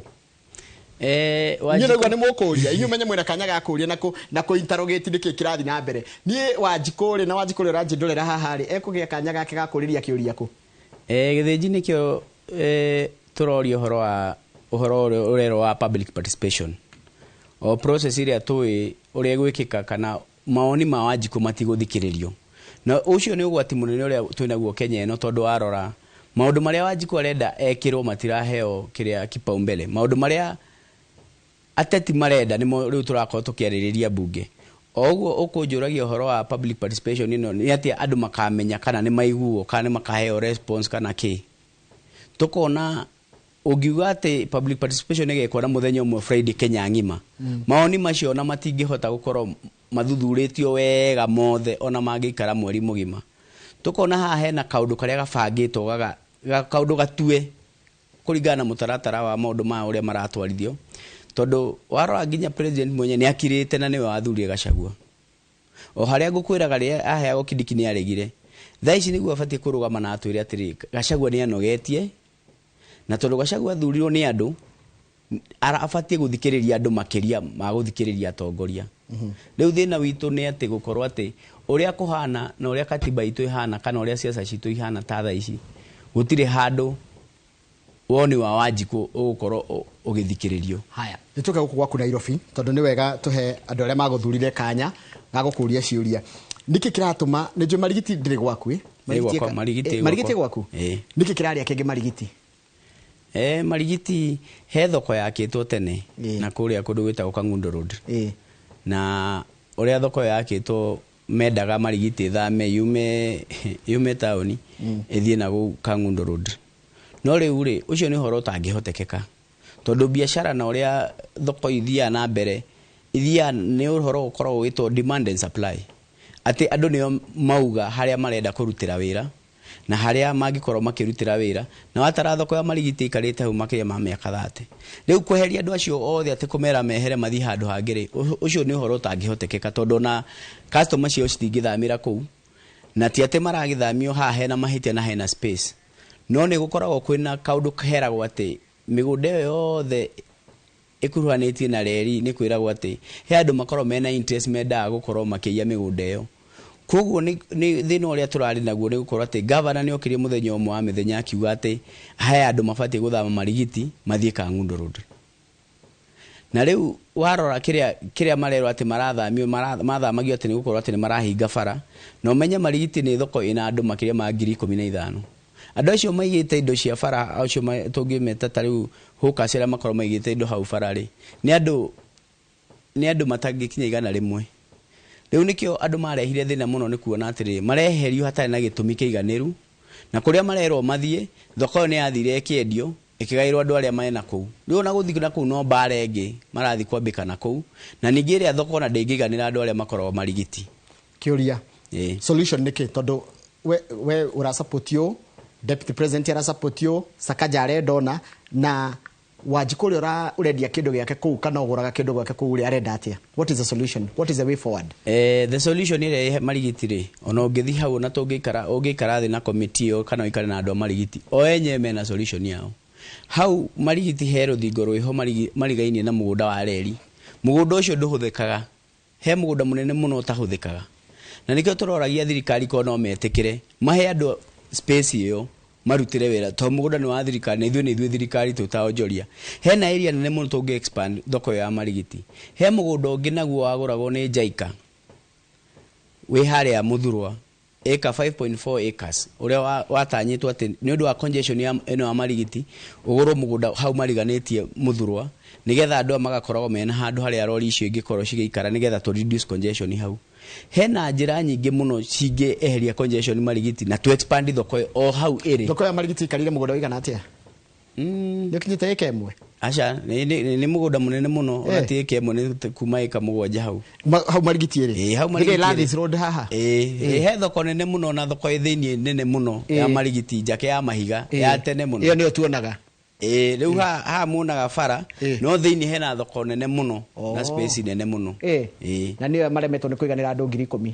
Inyuĩ naigua nĩ mũkũria, inyuĩ menye mwĩna kanya ga kũũria na kũ interrogate nĩkĩ kĩrathiĩ na mbere. Niĩ Wanjikũ rĩ, na Wanjikũ ũrĩa ũranjĩndorera haha rĩ, ekũgĩa kanya gake ga kũũrĩria kĩũria kũ? Gĩthĩnji nĩkĩo tũroria ũhoro wa ũhoro ũrĩa ũrerwo wa public participation, o process ĩrĩa tũĩ ũrĩa ĩgwĩkĩka, kana mawoni ma Wanjikũ matigũthikĩrĩrio, na ũcio nĩ ũgwati mũnene ũrĩa twĩnaguo Kenya ĩno, tondũ warora maũndũ marĩa Wanjikũ arenda ekĩrwo matiraheo kĩrĩa kipaumbele. Maũndũ marĩa ateti marenda nĩmo rĩu tũrakorwo tũkĩarĩrĩria mbunge. O ũguo ũkũnjũragia ũhoro wa public participation ĩno, nĩ atĩa andũ makamenya kana nĩ maiguo kana nĩ makaheo response kana kĩ? Tũkona ũngiuga atĩ public participation ĩgekwo na mũthenya ũmwe Friday Kenya ng'ima, mawoni macio ona matingĩhota gũkorwo mathuthurĩtio wega mothe ona mangĩikara mweri mũgima. Tũkona haha hena kaũndũ karĩa gabangĩtwo kaũndũ gatue kũringana na mũtaratara wa maũndũ ma ũrĩa maratwarithio, tondũ warora nginya president mwenye nĩ akirĩte na nĩwe wathurire Gachagua. O harĩa ngũkwĩraga, rĩrĩa aheagwo Kindiki nĩ aregire. Thaa ici nĩguo abatiĩ kũrũgama na atwĩre atĩrĩ, Gachagua nĩ anogetie, na tondũ Gachagua athurirwo nĩ andũ, abatiĩ gũthikĩrĩria andũ makĩria ma gũthikĩrĩria atongoria. Rĩu thĩna witũ nĩ atĩ gũkorwo atĩ ũrĩa kũhana na ũrĩa katiba itũ ĩhana kana ũrĩa ciaca citũ ihana ta thaa ici, gũtirĩ handũ woni wa Wanjikũ ũgũkorwo ũgĩthikĩrĩrio. Haya, nĩ tũke gũkũ gwaku Nairobi, tondũ nĩ wega tũhe andũ arĩa magũthurire kanya ga gũkũria ciũria. Nĩkĩ kĩratũma nĩ njũĩ Marigiti ndĩrĩ gwaku, ĩ? Ĩ gwakwa, Marigiti ĩ Marigiti gwakwa. gwaku? Ĩ. Nĩkĩ kĩrarĩa kĩngĩ Marigiti? Marigiti he thoko yakĩtwo tene na kũrĩa kũndũ gwĩtagwo Kangundo Road. Na ũrĩa thoko ĩyo yakĩtwo, mendaga Marigiti ĩthame yume taũni ĩthiĩ na kũu Kangundo Road. No rĩu rĩ, ũcio nĩ ũhoro ũtangĩhotekeka, tondũ biacara na ũrĩa thoko ithiaga na mbere ithiaga nĩ ũhoro ũkoragwo ũgĩtwo demand and supply, atĩ andũ nĩo mauga harĩa marenda kũrutĩra wĩra na harĩa mangĩkorwo makĩrutĩra wĩra. Na watara thoko ya Marigiti ĩikarĩte hau makĩria ma mĩaka 30. Rĩu kweheria andũ acio othe atĩ kũmera mehere mathiĩ handũ hangĩ rĩ, ũcio nĩ ũhoro ũtangĩhotekeka, tondũ ona customer ciao citingĩthamĩra kũu, na ti atĩ maragĩthamio haha hena mahĩtia na hena space, no nĩ gũkoragwo kwĩna kaũndũ keragwo atĩ mĩgũnda ĩyo yothe ĩkuruhanĩtie na reri, nĩ kwĩragwo atĩ he andũ makoragwo mena interest, mendaga gũkorwo makĩiya mĩgũnda ĩyo. Koguo nĩ thĩna ũrĩa tũrarĩ naguo nĩ gũkorwo atĩ gavana nĩ okire mũthenya ũmwe wa mĩthenya akiuga atĩ he andũ mabatiĩ gũthama Marigiti mathiĩ Kangundo Road. Na rĩu warora kĩrĩa marerwo atĩ marathamio, mathamagio atĩ nĩ gũkorwo atĩ nĩ marahinga bara, na ũmenye Marigiti nĩ thoko ĩna andũ makĩria ma 15,000. Andũ acio maigĩte indo cia bara, acio tũngĩmeta ta rĩu hawkers arĩa makorwo maigĩte indo hau bara rĩ, nĩ andũ matangĩkinya 100. Rĩu nĩkĩo andũ marehire thĩna mũno, nĩ kuona atĩrĩrĩ, mareherio hatarĩ na gĩtũmi kĩiganĩru. Na kũrĩa marerwo mathiĩ, thoko ĩyo nĩ yathire ĩkĩendio, ĩkĩgaĩrwo andũ arĩa mena kũu. Rĩu ona gũthiĩ na kũu no mbara ĩngĩ marathiĩ kwambĩka na kũu, na ningĩ ĩrĩa thoko ona ndĩngĩiganĩra andũ arĩa makoragwo Marigiti. Kĩũria. Ĩĩ. Solution nĩ kĩ? Tondũ we ũra support ũũ, deputy president ara support ũũ, Sakaja arenda ũna, na Wanjikũ ũrĩa ũrendia kĩndũ gĩake kũu kana ũgũraga kĩndũ gwake kũu ũrĩa arenda atĩa? What is the solution? What is the way forward? The solution ĩrĩa ĩ Marigiti rĩ, ona ũngĩthiĩ hau, ona tũngĩikara, ũngĩikara thĩ na committee ĩyo kana ũikare na andũ a Marigiti, o enyewe mena solution yao. Hau Marigiti he rũthingo rwĩho marigainie na mũgũnda wa reri. Mũgũnda ũcio ndũhũthĩkaga, he mũgũnda mũnene mũno ũtahũthĩkaga, na nĩkĩo tũroragia thirikari ko no metĩkĩre mahe andũ space ĩyo marutĩre wĩra, tondũ mũgũnda nĩ wa thirikari na ithuĩ nĩ ithuĩ thirikari twĩ onjoria. Hena area nene mũno tũngĩ expand thoko ĩyo ya Marigiti. He mũgũnda ũngĩ naguo wagũragwo nĩ JICA wĩ harĩa Mũthurwa, ĩka 5.4 acres, ũrĩa watanyĩtwo atĩ nĩ ũndũ wa congestion ya ĩno ya Marigiti ũgũrwo mũgũnda hau mariganĩtie Mũthurwa, nĩgetha andũ aya magakoragwo mena handũ harĩa rori icio ingĩkorwo cigĩikara, nĩgetha tũ reduce congestion hau. Hena njĩra nyingĩ mũno cingĩeheria congestion Marigiti na tu expand thoko ĩyo o hau ĩrĩ. Thoko ya Marigiti ikarire mũgũnda ũigana atĩa? Nĩ ũkinyĩte ĩka 1? Aca, nĩ mũgũnda mũnene mũno, ona ti ĩka 1, nĩ kuma ĩka 7 hau. Hau Marigiti ĩrĩ? Ĩĩ, hau Marigiti ĩrĩ. Landis Road haha? Ĩĩ, he thoko nene mũno na thoko ĩ thĩiniĩ nene mũno ya Marigiti, njake ya mahiga ya tene mũno. Ĩyo nĩyo tuonaga. Ĩĩ, rĩu haha muonaga bara, no thĩiniĩ hena thoko nene mũno na space nene mũno. Ĩĩ. Na nĩyo maremetwo nĩ kũiganĩra andũ 10,000.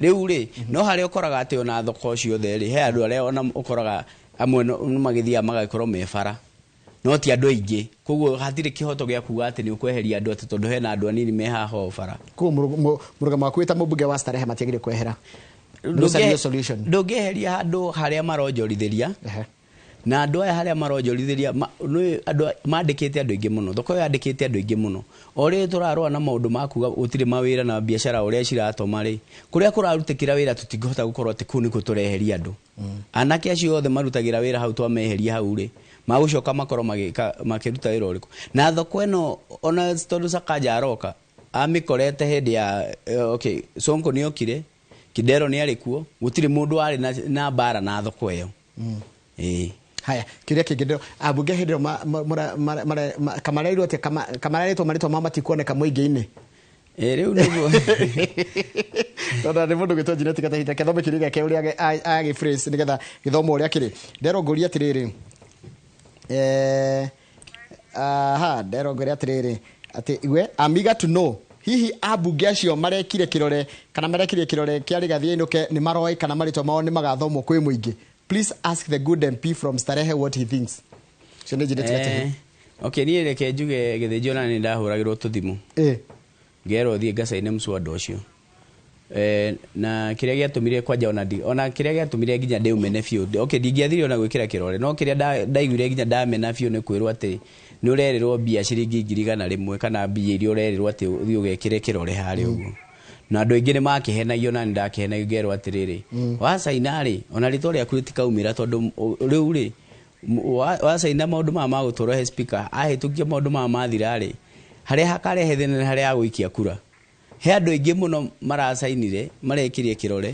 Rĩu rĩ, no harĩa ũkoraga atĩ ona thoko ciothe rĩ, he andũ arĩa ona ũkoraga amwe no magĩthiaga magagĩkorwo me bara, no ti andũ aingĩ, koguo hatirĩ kĩhoto gĩa kuga atĩ nĩ ũkweheria andũ atĩ tondũ hena andũ anini me haha o bara. Koguo mũrũgamo waku wĩ ta mũmbunge wa Starehe matiagĩrĩire kwehera. Ndũcarie solution. Ndũngĩeheria handũ harĩa maronjorithĩria. Na andũ aya harĩa maronjorithĩria, nĩ andũ mandĩkĩte andũ aingĩ mũno, thoko ĩyo yandĩkĩte andũ aingĩ mũno. O rĩrĩ tũrarũa na maũndũ ma kuga gũtirĩ mawĩra na biacara ũrĩa ciratoma rĩ, kũrĩa kũrarutĩkĩra wĩra tũtingĩhota gũkorwo atĩ kũu nĩkuo tũreheria andũ. Anake acio othe marutagĩra wĩra hau twameheria hau rĩ, magũcoka makorwo makĩruta wĩra ũrĩkũ? Na thoko ĩno ona tondũ Sakaja aroka amĩkorete hĩndĩ ya, okay, Sonko nĩokire, Kidero nĩarĩ kuo, gũtirĩ mũndũ warĩ na mbara na thoko ĩyo. Ĩĩ. Haya, kĩũria kĩngĩ ndĩro, ambunge hĩndĩ ĩyo kamarerirwo atĩa? Kamarerĩtwo marĩtwa mao matikuoneka mũingĩ-inĩ? Ĩĩ, rĩu nĩguo. Tondũ nĩ mũndũ gwĩtwo Juliet Gatahita, gĩthomo kĩũria gĩake ũrĩa agĩ-phrase nĩgetha gĩthomo ũrĩa kĩrĩ. Nderwo ngũrie atĩrĩrĩ, aha, nderwo ngwĩre atĩrĩrĩ, atĩ iwe, I'm eager to know, hihi ambunge acio marekire kĩrore kana marekire kĩrore kĩa Rigathi ainũke nĩ maroĩ kana marĩtwa mao nĩ magathomwo kwĩ mũingĩ? Please ask the good MP from Starehe what he thinks. Cio nĩ Juliet Gatahita. Okay, niĩ reke njuge gĩthĩnjĩ ona nĩ ndahũragĩrwo tũthimũ. Ngerwo thiĩ ngacaine mũcwanda ũcio. Na kĩrĩa gĩatũmire kwanja ona ndi, ona kĩrĩa gĩatũmire nginya ndĩũmene biũ. Okay, ndingĩathire ona gwĩkĩra kĩrore, no kĩrĩa ndaiguire nginya ndamena biũ nĩ kwĩrwo atĩ nĩ ũrerĩrwo mbia ciringi 100,000 kana mbia iria ũrerĩrwo atĩ ũthiĩ ũgekĩre kĩrore harĩa ũguo. Na andũ aingĩ nĩ makĩhenagio na nĩ ndakĩhenagio ngerwo atĩrĩrĩ, wacaina rĩ, ona rĩtwa rĩaku rĩtikaumĩra tondũ rĩu rĩ, wacaina maũndũ maya ma gũtwarwo he speaker, ahĩtũkia maũndũ maya mathira rĩ, harĩa hakarehe thĩna nĩ harĩa agũikia kura. He andũ aingĩ mũno maracainire, marekĩrie kĩrore,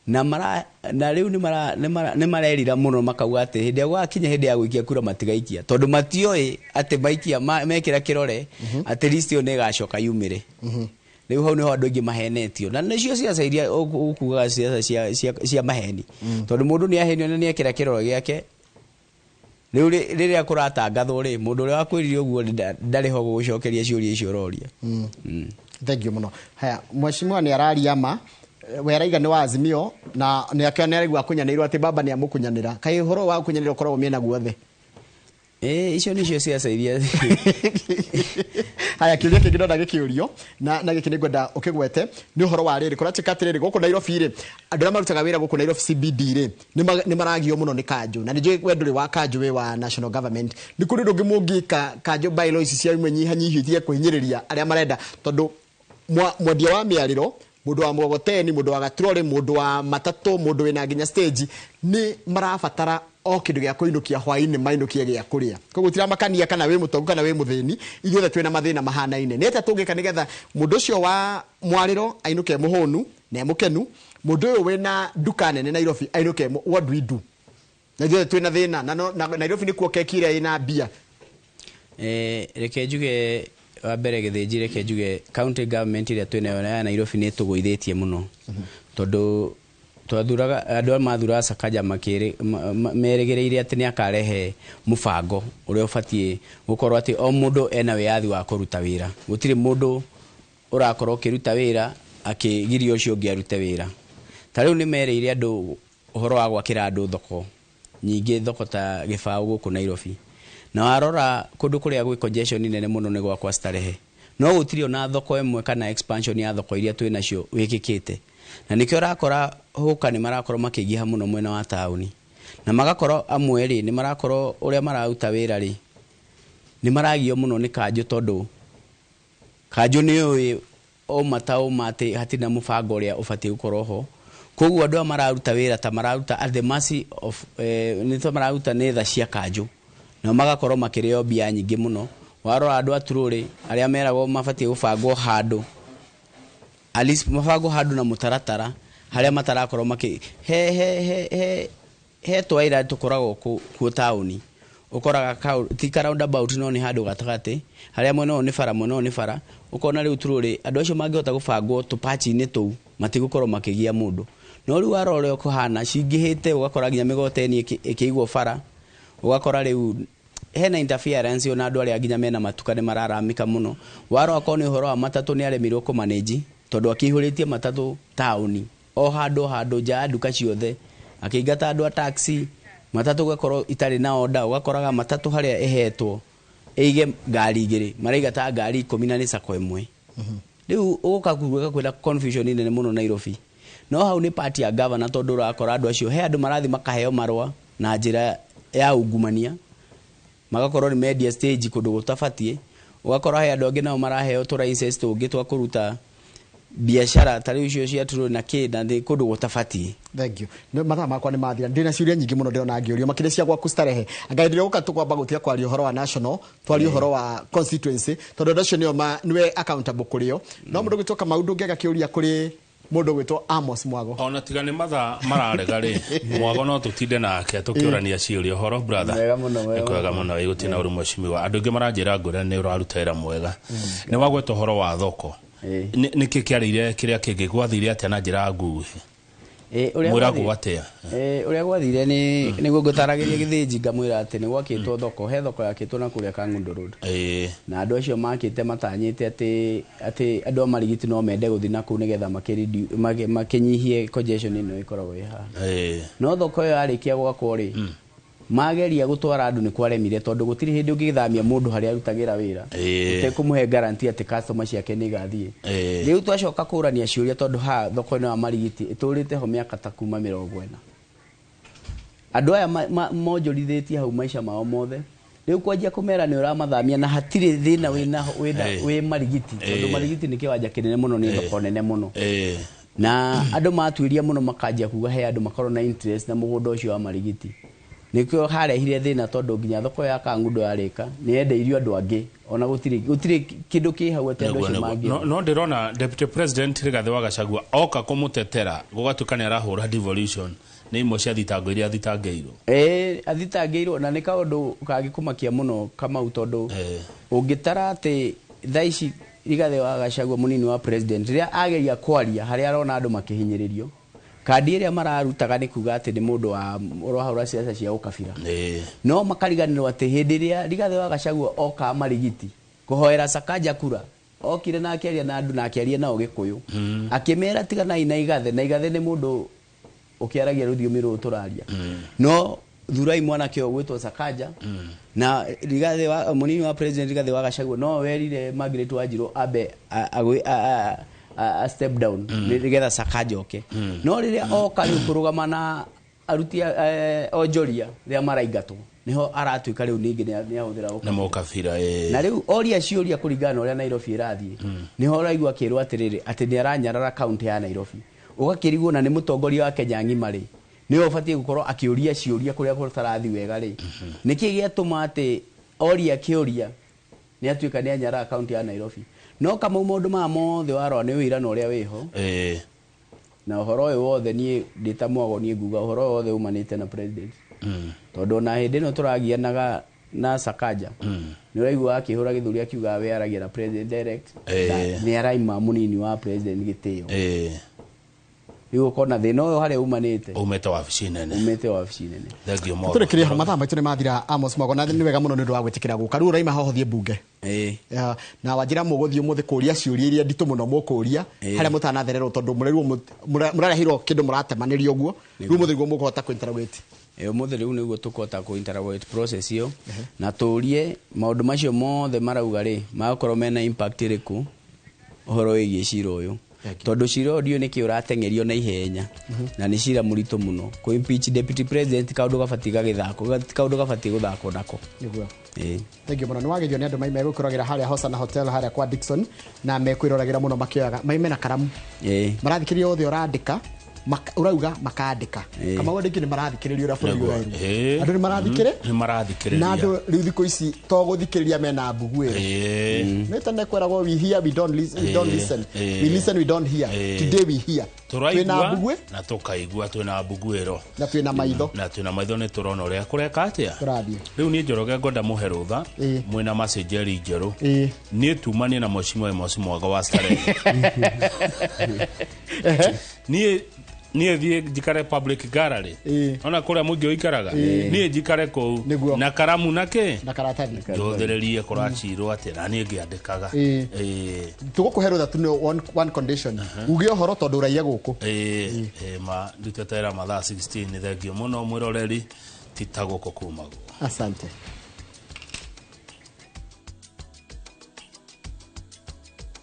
na mara, na rĩu nĩ marerira mũno makauga atĩ hĩndĩ ĩrĩa gwakinya hĩndĩ ya gũikia kura matigaikia, tondũ matioĩ atĩ maikia, mekĩra kĩrore, atĩ list ĩyo nĩ ĩgacoka yumĩre. Rĩu hau nĩho andũ aingĩ mahenetio. Na nĩcio ciaca iria ũkugaga ciaca cia maheni. Tondũ mũndũ nĩ ahenio na nĩ ekĩra kĩrore gĩake. Rĩu rĩrĩa kũratangathwo rĩ, mũndũ ũrĩa wakwĩrire ũguo ndarĩ ho gũgũcokeria ciũria icio ũroria. Thank you mũno. Haya, mheshimiwa nĩ araria ma, we araiga nĩ wa Azimio na nĩ akĩona nĩ araigua akunyanĩirwo atĩ baba nĩ amũkunyanĩra. Kaĩ ũhoro wa gũkunyanĩra ũkoragwo mĩena guothe? Icio nĩcio ciaca iria. Haya, kĩũria kĩngĩ ndona gĩkĩũrio, na gĩkĩ nĩngwenda ũkĩgwete, nĩ ũhoro wa rĩrĩ, kũratuĩka atĩrĩrĩ, gũkũ Nairobi rĩ, andũ arĩa marutaga wĩra gũkũ Nairobi CBD rĩ, nĩ maragio mũno nĩ kanjũ, na nĩ njũĩ we ndũrĩ wa kanjũ, wĩ wa national government. Nĩ kũrĩ ũndũ ũngĩ mũngĩka kanjũ bylaw ici cia imwe nyihanyihio itige kũhinyĩrĩria arĩa marenda, tondũ mwendia wa mĩarĩro, mũndũ wa mgogoteni, mũndũ wa gatrori, mũndũ wa matatũ, mũndũ wĩna nginya stage, nĩ marabatara o kĩndũ gĩa kũinũkia hwaĩ-inĩ, mainũkie gĩa kũrĩa. Koguo tiramakania kana wĩ mũtongu kana wĩ mũthĩni, ithuothe twĩna mathĩna mahanaine. Nĩ atĩa tũngĩka nĩgetha mũndũ ũcio wa mwarĩro ainũke mũhũnu na e mũkenu, mũndũ ũyũ wĩna nduka nene Nairobi ainũke what do we do? Na ithuĩ twĩna thĩna na na Nairobi nĩkuo keki ĩrĩa ĩna mbia. Reke njuge wa mbere Gĩthĩnji, reke njuge county government ĩrĩa twĩnayo ya Nairobi nĩ ĩtũgũithĩtie mũno, tondũ twathuraga andũ arĩa mathuraga Sakaja merĩgĩrĩire atĩ nĩ akarehe mũbango ũrĩa ũbatiĩ gũkorwo atĩ o mũndũ ena wĩyathi wa kũruta wĩra. Gũtirĩ mũndũ ũrakorwo ũkĩruta wĩra akĩgiria ũcio ũngĩ arute wĩra. Ta rĩu nĩ merĩire andũ ũhoro wa gwakĩra andũ thoko nyingĩ, thoko ta Gĩbaũ gũkũ Nairobi, na warora kũndũ kũrĩa gwĩ congestion nene mũno nĩ gwakwa Starehe, no gũtirĩ ona thoko ĩmwe kana expansion ya thoko iria twĩ nacio wĩkĩkĩte, na nĩkĩo ũrakora hũka nĩ marakorwo makĩingĩha mũno mwena wa taũni, na magakorwo amwe rĩ nĩ marakorwo ũrĩa mararuta wĩra rĩ nĩ maragio mũno nĩ kanjũ, tondũ kanjũ nĩ ũĩ ũma ta ũma atĩ hatirĩ na mũbango ũrĩa ũbatiĩ gũkorwo ho. Koguo andũ aya mararuta wĩra ta mararuta at the mercy of nĩ ta mararuta nĩ tha cia kanjũ, nao magakorwo makĩrĩo mbia nyingĩ mũno. Warora andũ a turũrĩ arĩa meragwo mabatiĩ gũbangwo handũ, at least mabangwo handũ na mũtaratara harĩa matarakorwo makĩ he he he he he twaira tũkoragwo kuo taũni, ũkoraga ti ka roundabout no nĩ handũ gatagatĩ harĩa mwena ũyũ nĩ bara, mwena ũyũ nĩ bara. Ũkona rĩu turũrĩ andũ acio mangĩhota gũbangwo tũpachi-inĩ tũu matigũkorwo makĩgia mũndũ. No rĩu warora ũrĩa kũhana cingĩhĩte, ũgakora nginya mĩgoteni ĩkĩigwo bara, ũgakora rĩu hena interference ona andũ arĩa nginya mena matuka nĩ mararamika mũno. Warora okorwo nĩ ũhoro wa matatũ nĩ aremirwo kũmanage, tondũ akĩihũrĩtie matatũ taũni o handũ handũ nja ya nduka ciothe, akĩingata andũ a taxi, matatũ ũgakorwo itarĩ na order, ũgakoraga matatũ harĩa ĩhetwo ĩige ngari igĩrĩ maraigata ngari 10 na nĩ sacco ĩmwe. Rĩu ũgoka kuga kwĩna confusion nene mũno Nairobi. No hau nĩ part ya governor, tondũ ũrakora andũ acio he andũ marathiĩ makaheo marũa na njĩra ya ungumania, magakorwo nĩ mendia stage kũndũ gũtabatiĩ. Ũgakora he andũ angĩ nao maraheo tũ license tũngĩ twa kũruta biacara ta rĩu icio cia turũ na kĩ na nĩ kũndũ gũtabatiĩ. Thank you. No mathaa makwa nĩ mathira, ndĩna ciũria nyingĩ mũno ndĩrona ngĩũrio makĩria cia gwaku Starehe. Anga hĩndĩ ĩrĩa ũka tũkwamba gũtiga kwaria ũhoro wa national, twarie ũhoro wa constituency, tondũ andũ acio nĩo nĩwe accountable kũrĩ o. No mũndũ gwĩtwo Kamau ndũngĩaga kĩũria kũrĩ mũndũ gwĩtwo Amos Mwago. Ona tiga nĩ mathaa mararega rĩ, Mwago no tũtinde nake tũkĩũrania ciũria. Ũhoro brother? Wega mũno, wega Nĩ kwega mũno. mũno, ĩ gũtirĩ na ũru mheshimiwa. Andũ aingĩ maranjĩra ngwĩre nĩ ũraruta wĩra mwega. Nĩ wagweta ũhoro wa thoko. Nĩkĩ kĩarĩire kĩrĩa kĩngĩ gwathire atĩa na njĩra nguhĩ? Mwĩragwo atĩa? Ũrĩa gwathire nĩ nĩguo ngũtaragĩria Gĩthĩnji, ngamwĩra atĩ nĩ gwakĩtwo thoko, he thoko yakĩtwo na kũrĩa Kangundo Road. Na andũ acio makĩte matanyĩte atĩ andũ a Marigiti no mende gũthiĩ na kũu nĩgetha makĩnyihie congestion ĩno ĩkoragwo ĩ haha. No thoko ĩyo yarĩkia gwakwo rĩ, mageria gũtwara andũ nĩ kwaremire, tondũ gũtirĩ hĩndĩ ũngĩthamia mũndũ harĩa arutagĩra wĩra ũtekũmũhe guarantee atĩ customer ciake nĩ igathiĩ. Rĩu twacoka kũrania ciũria, tondũ haha thoko ĩno ya Marigiti ĩtũrĩte ho mĩaka ta kuma 40. Andũ aya monjorithĩtie hau maica mao mothe. Rĩu kwanjia kũmera nĩ ũramathamia na hatirĩ thĩna wĩ Marigiti, tondũ Marigiti nĩ kĩwanja kĩnene mũno, nĩ thoko nene mũno. Na andũ matuĩria mũno makanjia kuga he andũ makorwo na interest na mũgũnda ũcio wa Marigiti. Nĩkĩo harehire thĩna, tondũ nginya thoko ya Kangundo yarĩka nĩ yendeirio andũ angĩ, ona gũtirĩ kĩndũ kĩ hau atĩ andũ acio mangĩ. No ndĩrona Deputy President Rigathĩ wa Gachagua oka kũmũtetera gũgatuĩka nĩ arahũra devolution, nĩ imwe cia thitango iria athitangĩirwo. Athitangĩirwo na nĩ kaũndũ kangĩkũmakia mũno Kamau, tondũ ũngĩtara atĩ thaa ici Rigathĩ wa Gachagua mũnini wa president rĩrĩa ageria kwaria harĩa arona andũ makĩhinyĩrĩrio, kandi ĩrĩa mararutaga nĩ kuga atĩ nĩ mũndũ wa ũrahũra ciaca cia ũkabira. No makariganĩrwo atĩ hĩndĩ ĩrĩa Rigathĩ wa Gachagua oka Marigiti kũhoera Sakaja kura, okire na akĩaria na andũ na akĩaria nao Gĩkũyũ. Akĩmera tiganai na Igathe, na Igathe nĩ mũndũ ũkĩaragia rũthiomi rũrũ tũraria. No thurai mwanake ũyũ ũgwĩtwo Sakaja. Na Rigathĩ wa mũnini wa president Rigathĩ wa Gachagua no werire Margaret Wanjiru ambe a step down nĩgetha Sakaja oke. No rĩrĩa oka rĩu kũrũgama na aruti onjoria rĩrĩa maraingatwo, niho aratuĩka rĩu ningĩ nĩ ahũthĩra Na ũkabira. mũkabira, Na rĩu oria ciũria kũringana na ũrĩa Nairobi ĩrathiĩ, niho ũraigua akĩrwo atĩrĩrĩ atĩ nĩ aranyarara kaunti ya Nairobi. Ũgakĩrigwo na nĩ mũtongoria wa Kenya ng'ima rĩ, nĩwe ũbatiĩ gũkorwo akĩũria ciũria kũrĩa gũtarathiĩ wega rĩ. Nĩkĩ gĩatũma atĩ oria kĩũria nĩ atuĩka nĩ anyarara kaunti ya Nairobi? No Kamau maũndũ maya mothe warora nĩ ũira na ũrĩa wĩho. Na ũhoro ũyũ wothe niĩ ndĩ ta Mwago niĩ nguga ũhoro ũyũ wothe umanĩte na president. Tondũ ona hĩndĩ ĩno tũragianaga na Sakaja, nĩ ũraigua akĩhũra gĩthũri akiuga we aragia na president direct. Nĩ araima mũnini wa president gĩtĩo. Rĩu ũkona thĩna ũyũ harĩa umanĩte, umĩte wabici nene. Umĩte wabici nene. Thengiũ mũno. Tũrĩkĩrie mathaa maitũ nĩ mathira. Amos Mwago, na nĩ wega mũno nĩ ũndũ wa gwĩtĩkĩra gũka. Rĩu ũraima hoho thiĩ mbunge. Ĩĩ. Na wanjĩra mũgũthiĩ ũmũthĩ kũria ciũria iria nditũ mũno mũkũria harĩa mũtanathererwo, tondũ mũrerirwo mũrareheirwo kĩndũ mũratemanĩrio ũguo. Rĩu ũmũthĩ nĩguo mũkũhota kũ-interrogate. Ũmũthĩ rĩu nĩguo tũkũhota kũ-interrogate process ĩyo na tũrie maũndũ macio mothe marauga rĩ magakorwo mena impact ĩrĩkũ ũhoro wĩgiĩ cira ũyũ, tondũ cira ũyũ ndiũĩ nĩkĩ ũrateng'erio na ihenya, na nĩ cira mũritũ mũno. Kũ impeach deputy president kaũndũ gabatiĩ gagĩthakwo, ti kaũndũ gabatiĩ gũthakwo nako. Nĩguo. Ĩĩ. Thank you mũno. Nĩ wagĩrio nĩ andũ maime gwĩkũragĩra harĩa Hosana Hotel, harĩa kwa Dickson, na mekwĩroragĩra mũno makĩoyaga maime na karamu. Marathikĩrĩria othe ũrandĩka, ũrauga makandĩka. Kama andũ aingĩ nĩ marathikĩrĩria ũrĩa bũrũri ũrerwo. Andũ nĩ marathikĩrĩ Nĩ marathikĩrĩria. Na andũ rĩu thikũ ici to gũthikĩrĩria mena mbuguĩro. Nĩ tene kweragwo we hear, we don't listen, we don't listen. We listen, we don't hear. Today we hear. Twĩna Tũraigua mbuguĩ na tũkaigua, twĩna mbuguĩro na twĩna maitho. Na twĩna maitho, nĩ tũrona ũrĩa kũreka atĩa. Tũrathiĩ. Rĩu niĩ Njoroge ngwenda mũhe rũtha. Mwĩna macenjeri njerũ. Niĩ tumanie na mheshimiwa Amos Mwaga wa Starehe. Niĩ thiĩ njikare public gallery, ona kũrĩa mũingĩ ũikaraga, niĩ njikare kũu na karamu na kĩ na karatathi, njũthĩrĩrie kũracirwo atĩa, na niĩ ngĩandĩkaga. Tũgũkũhe rũtha tu nĩ one condition, uge ũhoro tondũ ũraiya gũkũ. Ĩĩ ĩĩ, ma ndutĩte wĩra mathaa 16. Nĩ thengiũ mũno mwĩroreri, ti ta gũkũ kumagwo. Asante.